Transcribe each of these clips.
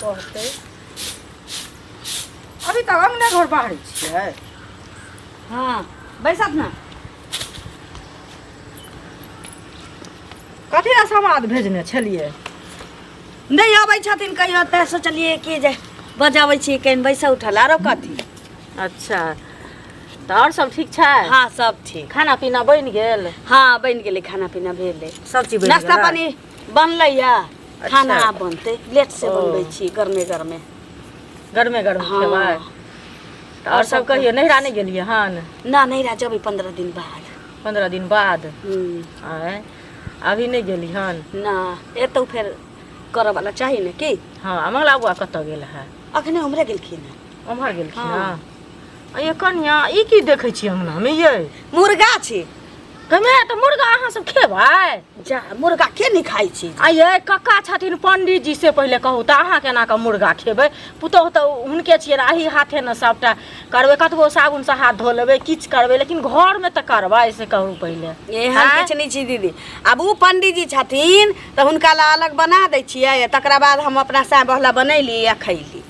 कहतै अभी तक अंगने घर बाहर छियै। हँ, बैसत ने। कथी लए समाद भेजने छलियै? नहि अबै छथिन कहियो, तऽ सोचलियै कि जे बजाबै छियै कनि, बैसऽ उठल आरो कथी। अच्छा, तऽ आओर सब ठीक छै? हँ, सब ठीक। खाना पीना बनि गेल? हँ, बनि गेलै, खाना पीना भेलै। सब चीज बनि नाश्ता गेलै? पानी बनलै या खाना आब बनतै, लेट से ओ। बनबै छी, गरमे गरमे। गरमे गरम हँ। खेबै। तऽ आओर सब कहियौ, नैहरा नहि गेलियै हन? ना, नैहरा जेबै 15 दिन बाद। 15 दिन बाद? हूँ। आँय, अभी नहि गेली हन? ना, एतौ फेर करऽ वाला चाही ने की। हँ, आ मंगला बुआ कतऽ गेल है? अखने उम्हरे गेलखिन हँ। उम्हर गेलखिन? हँ। हँ। आ ये कनिया, ई की देखै छी अंगनामे ये? मुर्गा छी। कमे तऽ मुर्गा अहाँ सब खेबै? जा, मुर्गा के नहि खाइ छी? आ ये कक्का छथिन पंडीजी जी, से पहिले कहू तऽ अहाँ केना कऽ मुर्गा खेबै? पुतोहु तऽ हुनके छियै ने, अही हाथे ने सबटा करबै। कतबो साबुनसँ हाथ धो लेबै, किछु करबै, लेकिन घरमे तऽ करबै, से कहू पहिले। एहन आँय? किछु नहि छी दीदी। आब ओ पंडीजी छथिन तऽ हुनका लए अलग बना दै छियै, तकरा बाद हम अपना साय बहला बनैली आ खैली।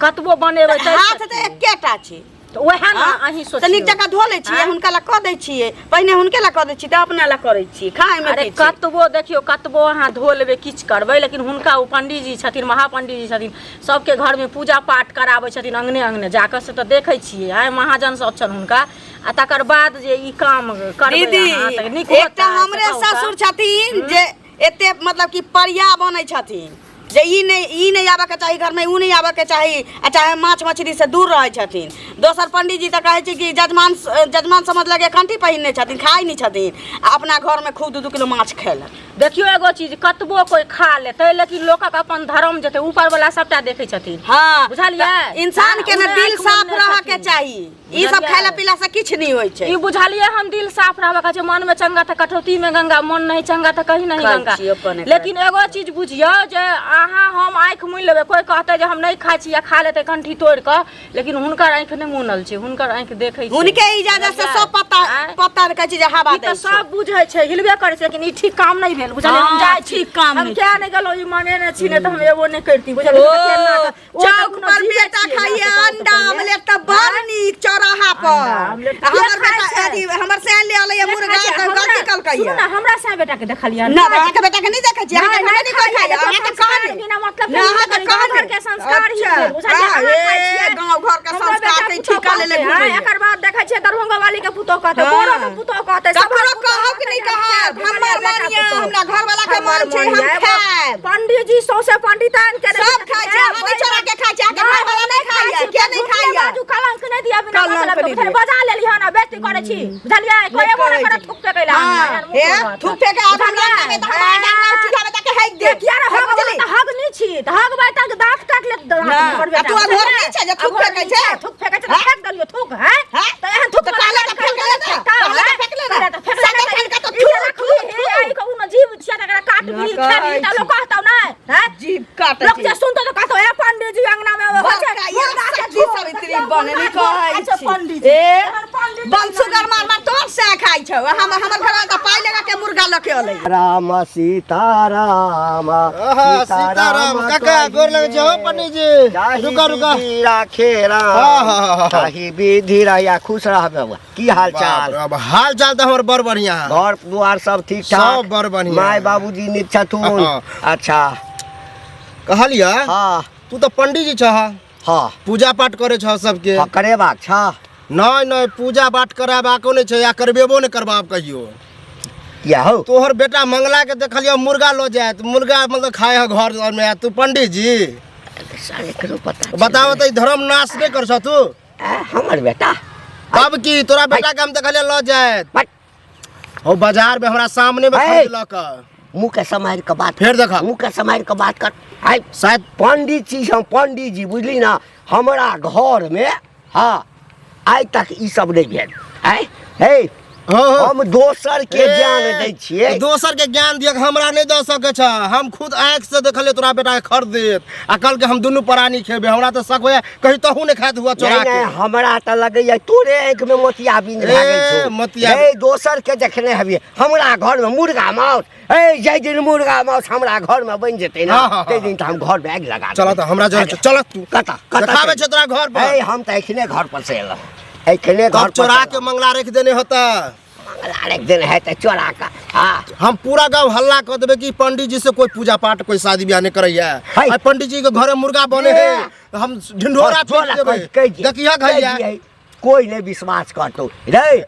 कतबो बनेबै तऽ हाथ तऽ एकेटा छै। तऽ उएह ने। हाँ? अहीं तऽ नीक सोचियौ। जकाँ धो लै छियै। आँय? हुनका लए कऽ दै छियै, पहिने हुनके लए कऽ दै छियै तऽ अपना लए करै छियै खायमे। अरे की छै? कतबो देखियौ, कतबो अहाँ धो लेबै, किछु करबै, लेकिन हुनका ओ पंडीजी छथिन, महापंडीजी छथिन, सबके घरमे पूजा पाठ कराबै छथिन अंगने अंगने जाकऽ, से तऽ देखै छियै। आँय, महाजन सब छनि हुनका, आ तकर बाद जे ई काम करबै दीदी, अहाँ तऽ नीक एकटा होतै, से हमरे कहू तऽ? ससुर छथिन जे एते मतलब कि परिया बनै छथिन जे ई नहि, ई नहि आबऽके चाही घरमे, ओ नहि आबऽके चाही, आ चाहे माछ मछलीसँ दूर रहै छथिन। दोसर पंडीजी तऽ कहै छै कि जजमान, जजमान समझलक जे कंठी पहिरने छथिन, खाइ नहि छथिन, आ अपना घरमे खूब 2-2 किलो माछ खयलक। देखियौ, एगो चीज, कतबो कोइ खा लेतै, लेकिन लोकक अपन धर्म जेतै, ऊपर वाला सबटा देखै छथिन। हँ। बुझलियै? तऽ इंसान के ने हँ, दिल आँखि साफ मुनने रहऽके छथिन। चाही। ई सब बुझलियै? खाइला पीला से किछु नहि होइ छै। ई बुझलियै हम, दिल साफ रहबाक छै। मन में चंगा तऽ कटौती में गंगा, मन नहीं चंगा तऽ कहीं नहीं खाइ गंगा। छी अपन एकरा। लेकिन एगो चीज बुझियौ जे अहाँ हम आँखि मुनि लेबै, कोइ कहतै जे हम नहि खाइ छी या खा लेतै कंठी तोड़ि कऽ, लेकिन हुनकर आँखि नहि मुनल छै, हुनकर आँखि देखै छै। हुनके इजाजत से बुझलियै? सब पता आँय? पता कहै छै जे हवा ई दै तऽ छै। सब बुझै छै, हिलबे करै छै, लेकिन ई ठीक काम नहि भेल, बुझलियै? हम हँ, जाइ छी। ठीक काम हम नहि। किया नहि गेलहुँ? ई मनेने छी, नहि तऽ हम एबो नहि करिती, बुझलियै? ओ, केना कऽ- ओ तऽ चौक कोनो पर जीवे बेटा छियै ने, खाइए से कहू तऽ अंडा पहिले। ऑमलेट तऽ बड़ नीक चौराहा पर। अंडा ऑमलेट आ के हमर खाइ बेटा छै? अथी हमर सैन ले अलै के मुर्गा खाइ छै? तऽ गलती कलकै। सुनू ने, हमरा सैं बेटा के देखलियै? ना, अहाँके बेटा के नहि देखै छी। अहाँके नहि, घरमे नहि नहि कोइ खाइए, खाइए। अहाँके संस्कार कहने बिना मतलब के ना, अहाँके गाँव कहने घर के संस्कार ही अच्छा, भेल, बुझलियै? हाँ, अहाँ खाइ ए, छियै। गाँव घर के हमरो संस्कार बेटा के पुतोह ठीका लेले कहतै, घुमैए। हाँ, एकर बाद देखै छियै दरभंगा वाली के पुतोह कहतै, हाँ। बोरो के पुतोह कहतै, सबहक ककरो पुतोह कहब कि कहतै नहि जे हम कहब, खायब, हमर बुझलियै, मन बेटा यऽ, पुतोह। हमरा घरवाला के हमर मन छै, मन हम यऽ। खायब। पंडीजी सौंसे पंडिताइन के सब खाइ छै, अहाँ नहि चोरा के खाइ छी, अहाँके घरवाला नहि खाइए, के नहि खाइए? बाजू, कलंक नहि दिअ बिना कलंक मतलब के, नहि बुझलियै? दिअ। बजा लेली हन आ बेइज्जती करै छी, बुझलियै? कोइ एबो नहि करै करत छी। थूक फेकै लए। हाँ, एहन मुँह हे, तोहर। थूक फेके आब हमरा बुझलियै? अंगना में तऽ हमरा अंगना में चूल्हा में जाके हेक के देब। किया रे हे, हगबै? बुझली? तऽ हगनी छी तऽ हगबै तऽ दाँत काटि लेत दाँत ना, हमर आ बेटा, तू अघोर बुझलियै? नहि छै जे थूक अघोर फेकै नहि छै? छै, थूक फेकै छै तऽ हाँ? फेक देलियौ थूक, हैं? हाँ? तऽ एहन थूक तऽ वाला कहले तऽ काज फेक ले करू ने, तऽ कहले तऽ हैं? फेक ले ने। कहले तऽ फेक ले ने, सगर खान के तऽ ई थू, जे थू, रखबही, थू। आ ई कहू ने जीव छियै तऽ एकरा काटबही, ना खेबही तऽ कहै लोक कहतौ नहि, हैं? जीभ काटै लोक छै। जे सुनतौ तऽ कहतौ, ए पंडीजी अंगना में होइ छै, बड़का ये मुर्गा के सती झोर, सावित्री देखियौ, बने मुर्गा नहि झोर कहै खाइ छै छी। पंडीजी। ए, एहन पंडीजी बंसुगर मार मार तोर से खाइ छौ। हम हमर घर तऽ पाइ लगा के मुर्गा लऽ के अलै। राम सीता राम। आहा, सीताराम काका, गोर लगै छै हो पंडीजी। जाहि रुका रुका। विधि राखे राम, हाँ, हाँ, हाँ, हाँ। ताहि विधि रहिया। खुश रह बउआ, की हाल बाप चाल? रे बाप, हाल चाल तऽ हमर बड़ बढ़िया है। घर दुआर सब ठीक ठाक? सब बड़ बढ़िया। माय बाबूजी नीक छथुन? हाँ। अच्छा। कहलियै, हाँ। तू तऽ पंडीजी छह। हाँ। पूजा पाठ करे छह सबके? हाँ, करेबाक छह। नहि नहि, पूजा पाठ करेबाको नहि छै आ करबेबो नहि करबाब कहियो। किया हौ? तोहर बेटा मंगला के देखलियै मुर्गा लऽ जायत, मुर्गा मतलब खाय है घर में, आ तू पंडीजी। सारे करो पता चलि बताओ गेलै। तऽ ई धर्म नाश नहि कर छह तू? आ, हमर बेटा? तब की, तोरा बेटा के हम देखलियै लऽ जायत बट। हो बाजार में हमरा सामने में है। खरीद लऽ कऽ। मुँह के सम्हारि कऽ बात फेर देखा। मुँह के सम्हारि कऽ बात कर। आइ शायद पंडित छी हम, पंडित जी, बुझली ना? हमरा घर में हाँ आइ तक ई सब नहीं भेल। आइ हे हो, हो। हम दोसर के ज्ञान दै छियै। दोसर के ज्ञान दियक हमरा नहीं दऽ सकै छ। हम खुद आँखि से देखलियै तोरा बेटा के खरीदेत आ कल के हम दुनू प्राणी खेबै। हमरा तऽ शक होइया कहीं तहू नहीं खाइत हुआ चोरा नहीं के। नहीं, हमरा तऽ लगैया तोरे आँखि में मोतियाबिंद भए गेल ए, छौ। मोतिया- नहीं, दोसर के देखने हबी हमरा घर में मुर्गा माउस। ए जाहि दिन मुर्गा माउस हमरा घर में बनि जेतै ना, हाँ, हाँ, हाँ। ताहि दिन तऽ हम घर में आगि लगा चल देबै। तऽ हमरा जरे चल तू। कतऽ कतऽ देखाबै छै तोरा घर पर। ए, हम तऽ एखने घर पर से एलहुँ, एखने घर तब पर चोरा से के एलहुँ। मंगला रख देने होता। मंगला रख देने है तऽ चोरा के। हाँ हम पूरा गांव हल्ला कर देबे कि पंडित जी से कोई पूजा पाठ कोई शादी ब्याह नहीं करैया। है। आ पंडित जी के घरे मुर्गा बने है, हम ढिंढोरा पीट देबे। देखिया घैया कोई नहीं विश्वास करतो रे।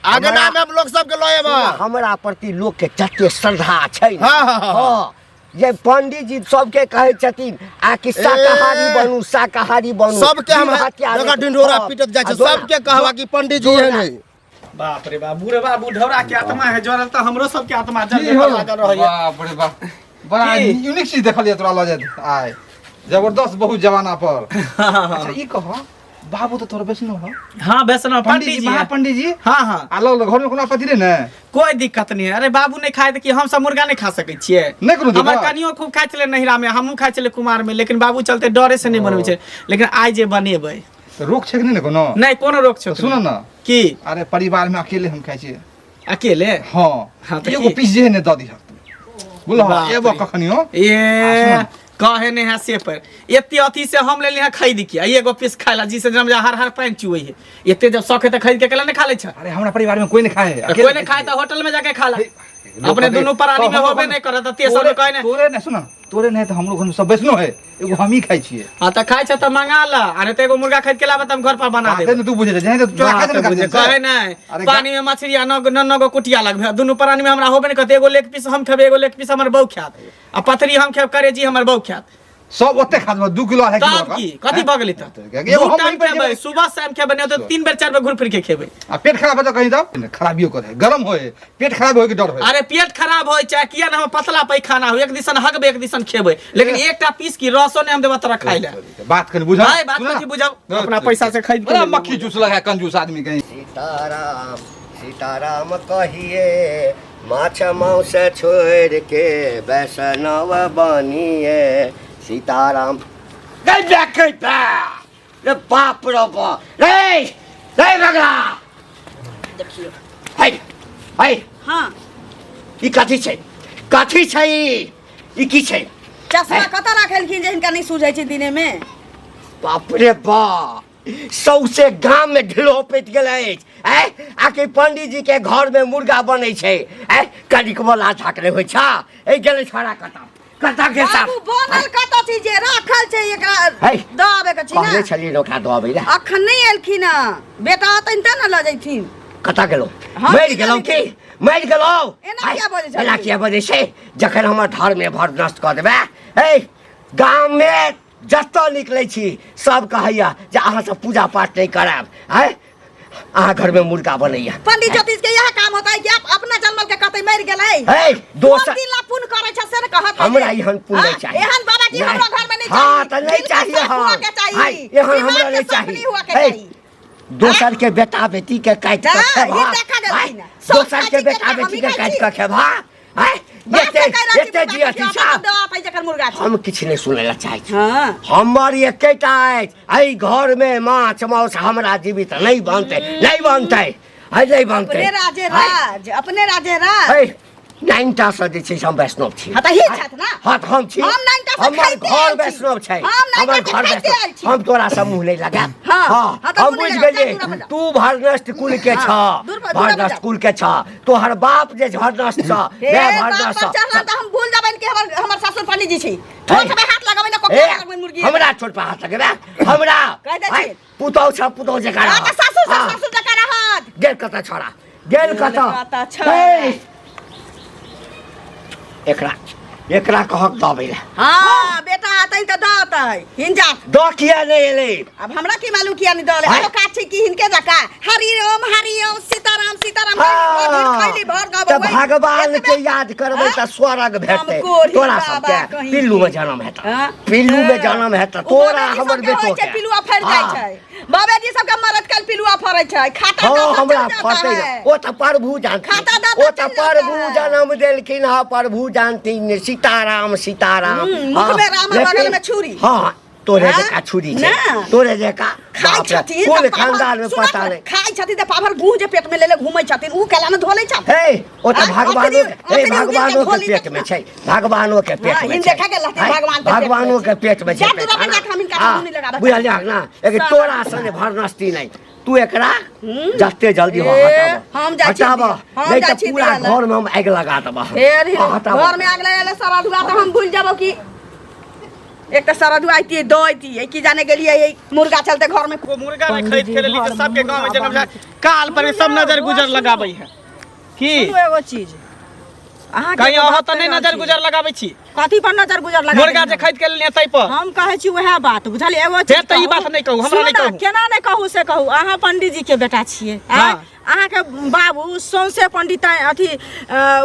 आगे हमरा- नाम हम लोग सबके लऽ एबा। हमरा प्रति लोक के जते श्रद्धा छै ने, हाँ, हाँ, हाँ, हाँ, जे पंडित जी सबके कहै छथिन आ कि शाकाहारी बनू, शाकाहारी बनू, सबके हम जीव हत्या देखा नहि- ढिंढोरा हाँ, पीटत जाइ छै, आ दोला- सबके कहवा कि पंडित जी एहन है। बाप रे बाप, बूढ़े बाप, बुढ़ौरा के आत्मा है जरल तऽ हमरो सबके आत्मा जल की हो? लागल रहैया। बाप रे बाप, बड़ा की? यूनिक चीज देखलियै तोरा लऽ जाइत आइ, जबरदस्त बहुत जमाना पर। अच्छा ई कह बाबू तो तोरा वैष्णव हो? हाँ वैष्णव पंडित जी महा है। पंडित जी। हाँ हाँ। आ लग घर में कोनो आपत्ति नहीं ने? कोई दिक्कत नहीं है। अरे बाबू नहीं खाए कि हम सब मुर्गा नहीं खा सकै छियै। नहीं कोनो दिक्कत? हमर कनियो खूब खाइ छलै नहिरा में, हमहूँ खाइ छलै कुमार में, लेकिन बाबू चलते डरे से नहीं बनबै छै। लेकिन आइ जे बनेबै तऽ रोक छै कि नहीं ने कोनो? नहीं, कोनो रोक छै। सुन ना। की? अरे परिवार में अकेले हम खाइ छियै। अकेले? हाँ। हाँ, तऽ एगो की? पीस जे है ने दऽ दिहक तू। बुझलह? बाप एबो रे। कखनियो। ए आ, सुन। कहे नहीं है से पर एते अथी से हम लेली है खरीद के, आ एगो पीस खाए ला जिसे जम हर हर पानि चुए है। एते जब शौक है तो खरीद के केला नहीं खा ले छ। अरे हमरा परिवार में कोई नहीं खाए है, तो अकेले कोई नहीं खाइ खाए तो होटल में जाके खा ला। हे, लोग अपने कहते, दुनू प्राणी तो में हमरो होबे घर- नहीं करत, त तेसर में कहे नहीं। तोरे नहीं, सुन, तोरे नहीं तो हमरो घर में सब वैष्णव है, एगो हम ही खाइ छियै। हाँ तो खाइ छ तो मंगा ला, अरे तो एगो मुर्गा खरीद के लाबे त हम घर पर बना बाते देबै। ने तू बुझे छै, जहीं तो चोरा खाइ छै ने बात बुझे, खाइ छै। कहे नहीं। अरे पानी में मछली आ नौ नौ गो कुटिया लगबे, दुनू प्राणी में हमरा होबे नहीं करत, एगो लेग पीस हम खेबै, एगो लेग पीस हमर बहू खायत, आ पथरी हम खेब, करेजी हमर बहू खायत। सब ओते खा देबो, 2 किलो 2.5 किलो तब की कथी भऽ गेलै तऽ? एगो दू हम टाइम वहीं पर खेबै, जेबै। सुबह शाम खेबै, नहीं तऽ 3 बेर 4 बेर घूर फिर के खेबै। आ पेट खराब हो कहीं तब खराबियो करे, गरम होए, पेट खराब होए के डर होए। अरे पेट खराब होए चाहे किया ना, हम पतला पैखाना हो, एक दिसन हगबे एक दिसन खेबै, लेकिन एकटा पीस की रसो नहीं हम देबो तोरा खाइ ले। बात कनी बुझा। भाई, बात कथी बुझाउ? अपना पैसा से खरीद के बड़ा ले लेबै। मक्खी चूस लगा कंजूस आदमी कहीं। सीताराम सीताराम कहिए माछ मांस छोड़ के वैष्णव बनिए सीताराम। रे देखै पा रे बाप रे बाप, रे रे बगला देखियो। है है। हाँ। ई कथी छै, कथी छै ई? ई की छै? चश्मा है। कतऽ राखलखिन जे हिनका नहीं सूझै छै दिने में? बाप रे बाप, सौसे गाम में ढिलो पैत गेल अछि। आँय, आखिर पंडित जी के घर में मुर्गा बनै छै। आँय, कनिक बोला झाकले होइ छ। ए गेलै छोड़ा कतऽ कतऽ गेल साफ? बाबू बनल कतऽ छै जे राखल छै, एकरा है। दऽ आबै के छै कहने ने। छलियै ओकरा दऽ अबै लए। अखन नहीं एलखिन हँ, बेटा अतनि तऽ ने लऽ जैथिन। कतऽ गेलौ? हम मरि की गेलौ जानै की? छी? मरि गेलौ? एना किया बजै छही? एना किया बजै छै? जखन हमर धर्मे भर नष्ट कऽ देबै। हे, गाम में जतऽ निकलै छी सब कहैया जे अहाँ सब पूजा पाठ नहीं करायब। आँय, अहाँ घर में मुर्गा बनैया। पंडित ज्योतिष के यह काम होता है कि आप अपना जन्मल के कतई मरि गेलै। हे, दोसर कोन दिन ला पुण्य करै छै से ने कहत। हमरा एहन पुण्य नहीं हाँ, चाहिए। एहन बाबा जी नहीं। हमरा घर में नहीं हाँ, चाहिए। तऽ नहीं दिल के चाहिए, साफ हाँ। हुआ के चाहिए। हाँ, एहन दिमाग हमरा के नहीं साफ चाहिए। नहीं हुआ के हे, चाहिए। दोसर के बेटा बेटी के काटि के ना, खेबा। ई देखा गेलखिन। हाँ, सब दोसर के खाइ छी, बेटा हम बेटी ही के खाइ काटि छी। के खेबा। हाँ, बाप एते के कहि रहल छी, एते बेटा जियत के छी। अपन दवा पाइ जकर मुर्गा छै। हम किछु नहीं सुनै ला चाहै छी। हाँ। हमर एकेटा अछि, एहि घर में माछ मांस हमरा जीवित नहीं बनतै, नहीं बनतै, है नहीं बनतै। अपने राजे राज, अपने राजे राज। है, नाइनटा से जे छै से हम वैष्णव छी। हाँ, तऽ ही छथि ना? हाँ, तऽ हम छी। हम नाइनटा से हमर खाइते घर आयल छी। वैष्णव छै। हम नाइनटा हमर से घर खाइते वैष्णव। आयल छी। हम तोरा से मुँह नहीं लगायब। हाँ, हाँ, हाँ, तऽ हम मुँह नहीं बुझि लगायब, गेलियै, दूर पर तू भरनष्ट कुल के हाँ, छह, दूर पर, दूर पर भरनष्ट जाओ। कुल के छह, तोहर बाप जे भरनष्ट छह, हे, मैं बाप भरनष्ट पर छह। चढ़ला तऽ हम भूल जाबनि कि हमर हमर सासुर पंडित जी छी। हे। ठोक में हाथ लगबै ने, कोकरा ए, लगबै मुर्गी। हमरा छोट पर हाथ लगेबे, हमरा। कहि दै छी। है, पुतहु छ, पुतहु जकाँ हाँ, तऽ रहत। सासुर हाँ। सासुर जकाँ रहत। गेल कतऽ छोड़ा, गेल गेल कतऽ? कतऽ छोड़ा? हे, एकरा एकरा कहक दबै लए। हाँ, बेटा अतै तऽ दऽ अतै। हिन जा। दऽ किया नहि एलै? अब हमरा की मालूम किया नहीं दऽ हैं? अरो काज छै कि हिनके जकाँ हरि ओम हरि ओम सीताराम सीताराम हाँ, खैली भर गाँव तऽ बउआ। भगवान के एतबे- याद करबै हाँ? तऽ स्वर्ग भेटतै। हम कोढ़ी तोरा बाबा सबके कहीं पिल्लू में के। जन्म हेतौ, हाँ? पिल्लू में हाँ। जन्म हेतौ उ तोरा बाबा हमर सबके बेटो होइ छै, के। पिलुआ फड़ि जाइ हाँ, छै। बाबा जी सबके मरद कल पिलुआ फरै छै खाता हाँ दाता हमरा चल जाता फरतै है। ना। ओ तऽ प्रभु जानथिन खाता दाता ओ तऽ चल जाता प्रभु है। जन्म देलखिन हँ प्रभु जानथिन सीताराम सीताराम मुख में राम और बगल में छुरी। हाँ तोरे हाँ? जकाँ छुरी छै ना। तोरे जकाँ खाइ बाप रे, छथिन कोन तऽ पाभर- खानदान में सुनऽ पता ने, नहीं खाइ छथिन तऽ पाभर गुह जे पेट में लेले घूमै छथिन ऊ केला में धोलै छथिन हे ओ तऽ आँय, भगवानो अतरी- हे अतरी भगवानो उगिल के के पेट में छै भगवानो के पेट हाँ, में इन छै देखा गेल रहथिन आँय, भगवान के पेट में भगवानो के छै। पेट में छै जा तू पैखाना। अपन जाके हम हिनका हाँ, मुँह नहि लगाबऽ बुझलियह ना एक तोरा सने भरनस्ती नहि तू एकरा जते जल्दी हो ए, हटाबऽ हम जाइ छी हटाबऽ हम नहीं जाइ तऽ छी पूरा दिअ लए। घर में हम आगि लगा देबऽ हे अरे, हाँ, हटाबऽ। घर में आग लगा सारा धुआ तऽ हम भूल जाबो कि एक तऽ सारा धुआ अइतियै दऽ अइतियै की जाने गेलियै ई मुर्गा चलते घर में वो मुर्गा ने खरीद के लेली तऽ सबके गांव में जन्म जाय काल पर सब नजर गुजर लगाबै है की सुनू एगो चीज अहाँके कहीं एगो अहाँ बात तऽ नहि कहि रहल नजर छी। गुजर लगाबै छी कथी पर नजर गुजर लगा मुर्गा जे देलियै? खरीद के लेलियै ताहि पर हम कहै छी उएह बात बुझलियै एगो चीज फेर तऽ ई कहू। बात नहि कहू, हमरा सुनू नहि ने, कहू। केना नहि कहू से कहू अहाँ पंडीजी के बेटा छियै आँय? हाँ। अहाँके बाबू सौंसे पंडित अथी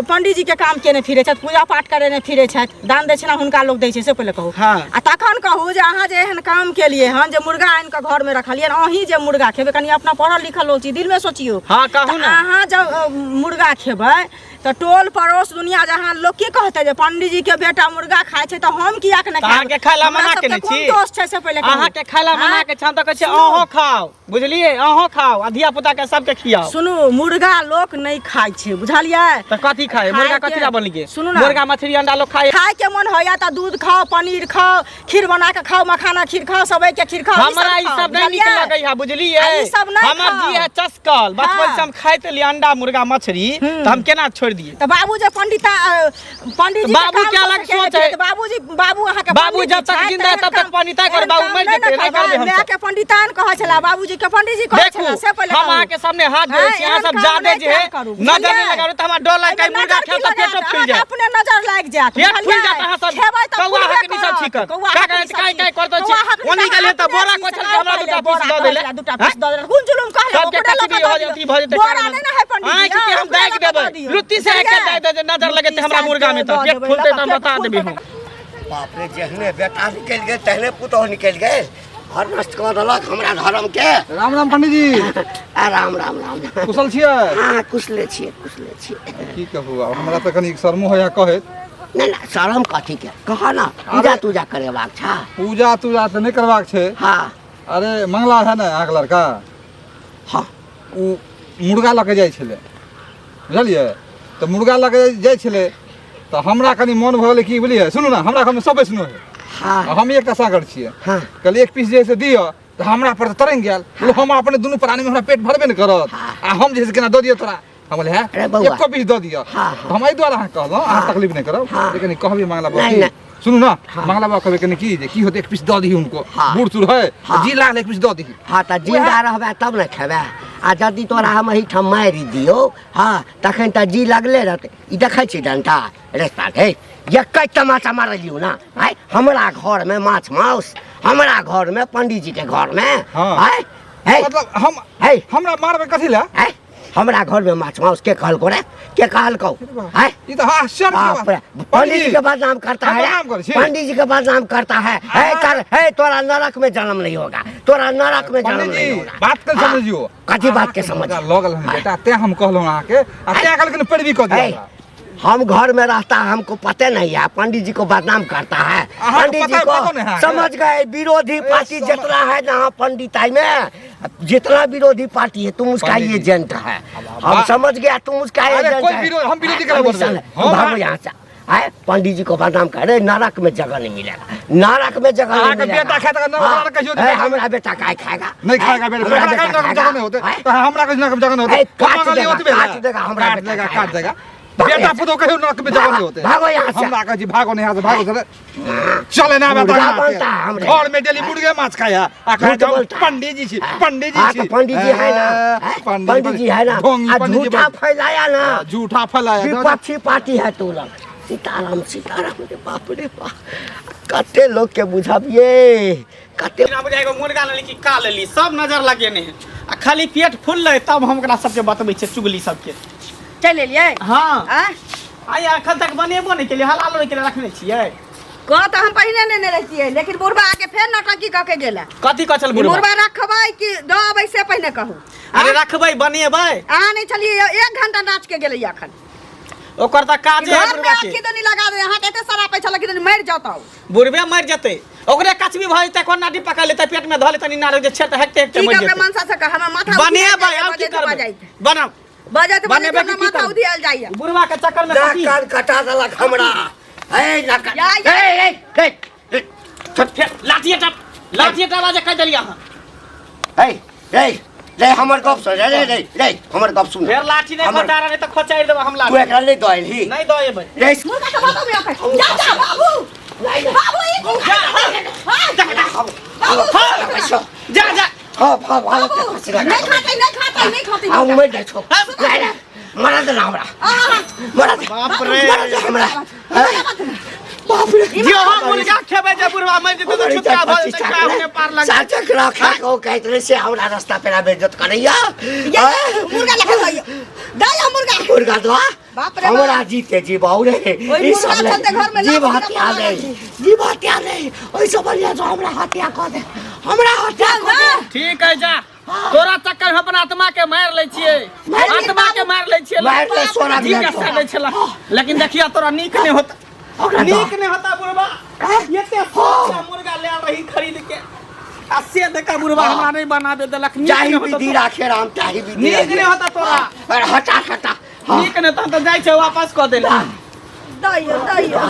पंडीजी के काम केने फिरै छथि पूजा पाठ करेने फिरै छथि दान दक्षिणा हुनका लोक दै छै से पहिले कहू हाँ। आ तखन कहू जे अहाँ जे एहन काम केलियै हन जे मुर्गा आनि कऽ घरमे रखलियै अहीं जे मुर्गा खेबै कनि अपना पढ़ल लिखल लोक छी दिलमे सोचियौ हाँ, कहू तऽ ने। अहाँ जब मुर्गा खेबै तऽ टोल पड़ोस दुनिया जहाँ लोक की कहतै जे पंडीजी के बेटा मुर्गा खाइ छै तऽ हम कियाक नहि तऽ अहाँके खाय ला हमरा मना सबके केने कोन छी दोष छै से पहिले कहू। अहाँके खाय ला मना आँय? के छान तऽ कहै छै सुनू। अहूँ खाउ बुझलियै अहूँ खाउ आ धिया पुता के सबके खियाउ सुनू मुर्गा लोक नहि खाइ छै बुझलियै तऽ कथी खाय मुर्गा खायके- कथी ला बनि गेल सुनू ने। मुर्गा मछली अंडा लोक खाय खाय के मन होइया तऽ दूध खाउ पनीर खाउ खीर बना के खाउ मखाना खीर खाउ सेवई के खीर खाउ ई हमरा ई खाउ, सब नहि नीक बुझलियै? लगै है बुझलियै आ ई सब नहि हमर खाउ। जी है चस्कल बचपन हाँ। से हम खाइत एलियै अंडा मुर्गा मछली तऽ हम केना छोड़ि दियै तऽ बाबू जे पंडिता पंडित जी बाबू के अलग सोच है। बाबूजी बाबू अहाँके बाबू पंडित जब तक छथि, जिंदा है, एहन तब तक काम- पंडिता कर, एहन बाबू काम मरि नहि जेतै, ने नहि करबै करबै। हम माय सब। के पंडितान कहै छला बाबूजी के पंडित जी कहै देखू छला से पहिले हम कहू। अहाँके सामने हाथ जोड़ै छी हाँ, अहाँ एहन सब काम जादे नहि जे है कयल करू, नजर नहि बुझलियै? लगाबू तऽ हमरा डर लागि एहिमे कहीं मुर्गा नजर की खायब तऽ लगायत? पेटो फूलि अहाँके जायत अपने नजर लागि जायत पेट फूलि बुझलियै? जायत अहाँ सब खेबै तऽ कौआ फूलबे हकनी सब करत, छिकत कौआ का हकनी कहै सब काहे काहे छिकत। करतै छी कौआ हकनी ओनी तऽ गेलियै तऽ अपने बोरा छी, कोचल के से हमरा दूटा बोरा पीस दऽ कहै देले छला, दूटा पीस दऽ देले कोन जुलुम कहले सबके ओकरे लऽ कचरी कऽ हो दऽ अथी दियौ। भऽ जेतै बोरा कारण नहि ने है पंडित आँखि जी, के हम ओकरे दागि लऽ कऽ देबै दऽ दियौ। लुत्ती से आँखि के दागि देबै नजर लगेतै हमरा मुर्गा में तऽ पेट फूलतै तऽ हम बता देबै हम बाप रे जेहने बेटा निकलि गेल तेहने पुतोह निकलि गेल घर नष्ट कऽ देलक हमरा धर्म के राम राम पंडित जी आ राम राम राम कुशल छियै हाँ कुशले छियै कुशले छियै की कहू आब हमरा तऽ कनी शर्मो होइया कहैत नहि नहि शरम कथी के कह ना पूजा तूजा करेबाक छा पूजा तूजा तऽ नहि करबाक छै हाँ अरे मंगला है ने अहाँके लड़का हाँ ओ मुर्गा लऽ के जाइ छलै बुझलियै तऽ मुर्गा लऽ के जाइ छलै तऽ हमरा कनि मोन भऽ गेलै की बुझलियै सुनू ने हमरा घरमे सब वैष्णो है हाँ आ हम एकटा सागर छियै हाँ कहलियै एक पीस जे है से दिअ तऽ हमरा पर तऽ तरंग गेल बोलो हम अपने दुनू प्राणी में हमरा पेट भरबे नहि करत आ हम जे है से केना दऽ दिअ तोरा हम बोले है अरे बौआ। एको पीस दऽ दिअ हाँ, हाँ। तऽ हम एहि दुआरे अहाँके कहलहुँ अहाँ तकलीफ नहि करब हाँ। लेकिन कहबै मंगला बाबा नहीं, की नहीं। सुनू ना हाँ। मंगला बाबा कहबै कनि की जे की होतै एक पीस दऽ दही हुनको हाँ। बूढ़ सूढ़ है हाँ। जी लागल एक पीस दऽ दही हाँ तऽ जिंदा रहबै तब ने खेबै आ यदि तोरा हम एहिठाम मारि दियौ हाँ तखन तऽ जी लगले रहतै ई देखै छी डंटा रे साले एकै तमाचा मारलियौ ना आय हमरा घरमे माछ माउस हमरा घरमे पंडीजीके घरमे हाँ। आय हे मतलब हम हे हमरा मारबै कथी लए आय हमरा घरमे माछ माउस के कहलको रे के कहलको आय ई तऽ आश्चर्य के बाप रे बात। पंडित जी के बदनाम करता हम है बदनाम करै छी? पंडित जी के बदनाम करता है है कर है तोरा नरक में जन्म नहीं होगा तोरा नरक में जन्म पंडित नहीं जी होगा बात के हाँ, समझियो कथी बात के समझ लऽ गेल हन बेटा तें हम कहलहुँ अहाँके आ तें कहलखिन पैरवी कऽ दिअ है, हम घर में रहता है हमको पते नहीं है पंडित जी को बदनाम करता है अहाँ पंडित जी पता- पतो नहीं को है समझ गए विरोधी पार्टी समझ- जितना है ना पंडिताई में जितना विरोधी पार्टी है तुम उसका पंडित जी। एजेंट है हम बा- समझ गया तुम उसका अरे एजेंट कोई है विरोध- हम विरोधी केना बोल रहे हैं? हम भागो यहाँ से आए पंडित जी को बदनाम करे नरक में जगह नहीं मिलेगा नरक में जगह नहीं अहाँके मिलेगा बेटा खाएगा, नरक हाँ, वाला कहियो ए, नहीं। हमरा बेटा काय खाएगा नहीं खाएगा बेटा हमरा हमरा बेटा कहीं नरक में खाएगा? जगह नहीं होते आए? तो हमरा कहीं नरक में जगह नहीं होते ए, काट हम मंगलिए देगा, ओतबे काट है। देगा, हमरा काट बेटा देगा खाएगा। काट देगा भागो बेटा यहाँ से। पुतोह कहियो नरक में जगह नहीं होते भागो यहाँ से। हमरा कहै छी भागो नहीं यहाँ से भागो से चले ना बेटा मुर्गा यहाँ से। बनता है हमरे। घर में डेली मुर्गे माछ खाया आ कहै झूठ हम बोलता है। पंडित जी छी पंडित जी हाँ छी तो पंडित जी है ना ए, हैं? पंडित जी है ना ढोंगी आ पंडित जी झूठा बन- फैलाया ना हाँ, झूठा फैलाया विपक्षी पार्टी है तू लोग सीताराम सीताराम रे बाप रे बाप कते लोग के बुझाबिए कते बिना बुझाइ एगो मुर्गा लेली कि का लेली सब नजर लगेने है आ खाली पेट फुललै तब हम ओकरा सबके बतबै छियै चुगली सबके चलि एलियै हाँ आँय आइ एखन तक बनेबो नहि केलियै हलालो नहि केलियै रखने छियै कह तऽ हम पहिने नेने रहितियै लेकिन बुढ़बा आके फेर नौटंकी कऽ के गेला। कथी कहै छल बुढ़बा? मुर्गा रखबै कि दऽ अबै से पहिने कहू। अरे रखबै, बनेबै। अहाँ नहि छलियै, 1 घंटा नाच के गेलै अखन। ओकर तऽ काजे है घर में बुढ़बा के। आखी दनी लगा दे, अहाँ के एते शराब पैसा लगी दनी मरि जाता। बुढ़बे मरि जेतै, ओकरे कचबी भऽ जेतै, कोन नाटी पकड़ लेतै, पेट में धऽ लेतै, नारक जे छेड़ हेकते हेकते की मरि करबै जेतै। मनसा से कह, हमर माथा बनेबै, आब की करबै? बनाउ। बजैत बजैत बनेबै हमरा कि की माथा करबै? उधियाल जाइए। बुढ़वा के चक्कर में नाक कथी? कान कटा देलक हमरा। ए नाक कान- या, या। ए, ए, ए, ए, छोट, फेर लाठिए टा, लाठिए टा बाजे कहि देलियै अहाँ। ए, ए, रे हमर गप सुन, रे रे रे रे हमर गप सुन। फेर लाठी नहि हमर- खोचार, नहि तऽ खोचारि देबै हम तू लाठी। एकरा नहि दऽ एलही? नहि दऽ एबै। रे मुर्गा के बाबू में रखै। जा जा बाबू, बाबू ई की हां पैसा। जा जा। हाँ हाँ हाँ। बाबू नहीं खाते, नहीं खाते, नहीं खाते। आ उमर जाइ छौ। नहीं नहीं, मरा दे ना हमरा, मरा दे। बाप रे। मरा दे हमरा। हैं? बाप रे। जे हम मुर्गा खेबै जे बुढ़वा मरि जेतै तऽ छुटका भऽ जेतै, खाय नहि पार लगतै। चार चक्रा खा के कहैत रहे से हमरा रास्ता पेरा बेइज्जत करैया। ये मुर्गा लखा दइयो, दइयो मुर्गा। मुर्गा दो। बाप रे बाप। हमरा जीते जी बाबू रे। ओहि ई सब मुर्गा ले। चलते घर में जीव लाख हत्या रुपया नहीं, पकड़। जीव हत्या नहीं। ओहिसँ बढ़िया जो हमरा हत्या कऽ दे, हमरा हत्या कऽ दे। ठीक है, जा। तोरा चक्कर में अपन आत्मा के मारि लै छियै, आत्मा के मारि लै छियै। मारि ले, सोना जी के दिया। दै छला, लेकिन देखिया तोरा नीक नहि होता, ओकरा दऽ। नीक नहि होता बुढ़बा। एते सस्ता मुर्गा ले रही खरीद के आ से देखा बुढ़बा हमरा नहि बनाबे देलक। नीक जाहि नहि होता विधि तोरा। राखे राम ताहि विधि। नीक नहि होता तोरा। अरे हटा हटा। हाँ। नीक नहि, तहन तऽ जाइ छै वापस कऽ देला। दइयो, दइयो।